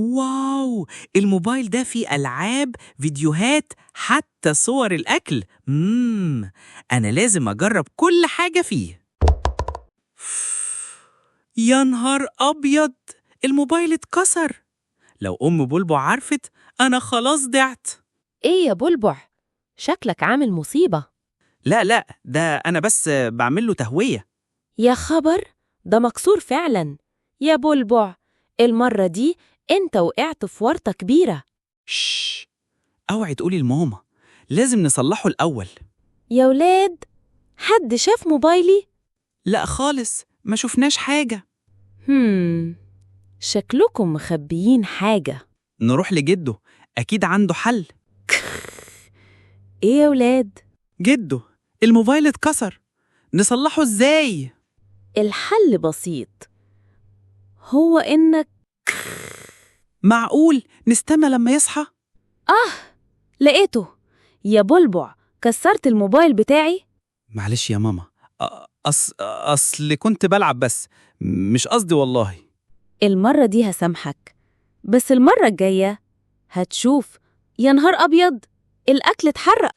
wow، الموبايل ده فيه ألعاب، فيديوهات، حتى صور الأكل. أنا لازم أجرب كل حاجة فيه. يا نهار أبيض، الموبايل اتكسر. لو أم بلبع عرفت أنا خلاص ضعت. إيه يا بلبع؟ شكلك عامل مصيبة. لا لا، ده أنا بس بعمل له تهوية. يا خبر، ده مكسور فعلا. يا بلبع، المرة دي أنت وقعت في ورطة كبيرة. شش، اوعي تقولي لماما، لازم نصلحه الأول. يا ولاد، حد شاف موبايلي؟ لا خالص، ما شفناش حاجة. هم شكلكم مخبيين حاجة. نروح لجده، أكيد عنده حل. إيه يا ولاد؟ جده، الموبايل اتكسر، نصلحه إزاي؟ الحل بسيط، هو إنك معقول نستنى لما يصحى؟ لقيته. يا بلبع، كسرت الموبايل بتاعي؟ معلش يا ماما، أصل كنت بلعب بس، مش قصدي والله. المرة دي هسامحك، بس المرة الجاية هتشوف. يا نهار أبيض، الأكل اتحرق.